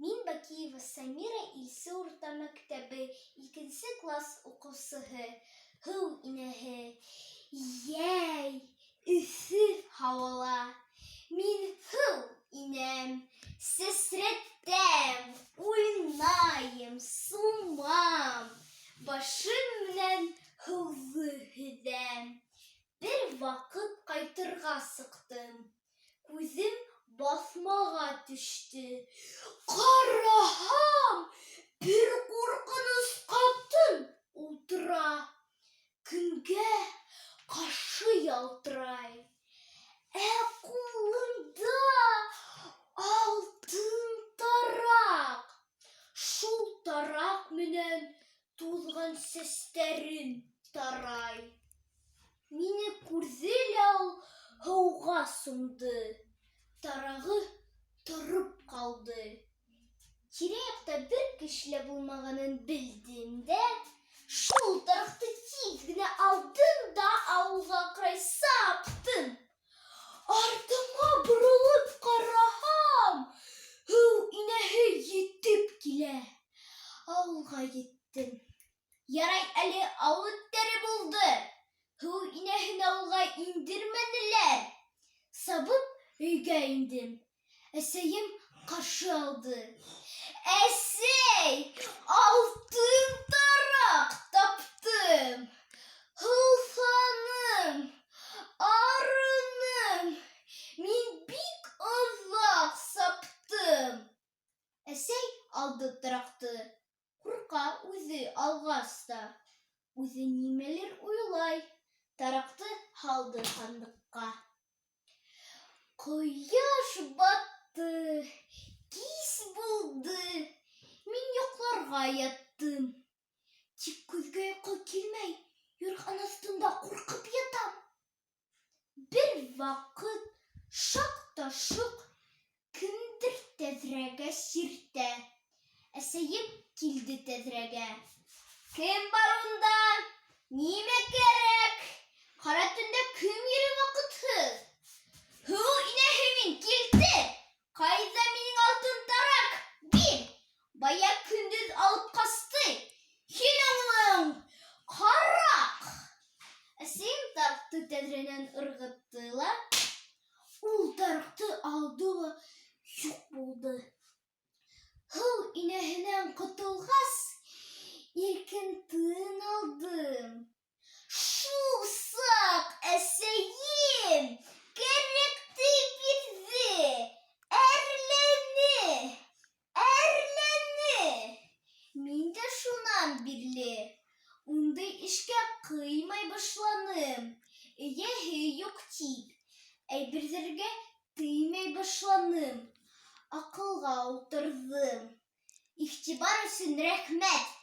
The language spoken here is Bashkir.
Мин Бакиева Самира Илсе урта мәктәбе икенсе класс уҡыусыһы, һыу инәһе. Йәй, эҫе һауала мин һыу инәм, сәсрәтәм, уйнайым, сумам, башым менән һыуҙы һөҙәм. Бер ваҡыт ҡайтырға сыҡтым. Күҙем баҫмаға төштө. Ҡараһам, бер ҡурҡыныс ҡатын ултыра. Көнгә ҡашы ялтырай. Ә ҡулында алтын тараҡ. Шул тараҡ менән туҙған сәстәрен тарай. Мине күрҙе лә ул һыуға сумды, тарағы тороп ҡалды. Тирә-яҡта бер кеше лә булмағанын белдем дә, шул тараҡты тиҙ генә алдым да ауылға ҡарай саптым. Артыма боролоп ҡараһам, һыу инәһе етеп килә. Ауылға еттем. Ярай әле ауыл эттәре булды. Һыу инәһен ауылға индермәнеләр. Сабып өйгә индем. Әсәйем ҡаршы алды. Әсәй, алтын тараҡ таптым. Һыуһаным, арыным. Мин бик оҙаҡ саптым. Әсәй алды тараҡты. Ҡурҡа үҙе алғас та. Үҙе нимәлер уйлай. Тараҡты һалды һандыҡҡа. Ҡояш батты, кис булды. Мин йоҡларға яттым. Тик күҙгә йоҡо килмәй, юрған аҫтында ҡурҡып ятам. Бер ваҡыт шаҡ та шоҡ кемдер тәҙрәгә сиртә. Әсәйем килде тәҙрәгә. Кем бар унда? Нимә кәрәк? Ҡара төндә кем йөрөй ваҡытһыҙ? Һыу инәһе мин, килтер! Ҡайҙа минең алтын тараҡ? Бир! Бая көндөҙ алып ҡасты. Һин уның ҡараҡ! Әсәйем тараҡты тәҙрәнән ырғытты ла, ул тараҡты алды ла юҡ булды. Һыу инәһенән ҡотолғас, иркен тын алдым. Шул саҡ әсәйем кәрәкте бирҙе, әрләне, әрләне. Мин дә шунан бирле ундай эшкә ҡыймай башланым. Эйәһе юҡ тип, әйберҙәргә теймәй башланым. Аҡылға ултырҙым. Иғтибар өсөн рәхмәт!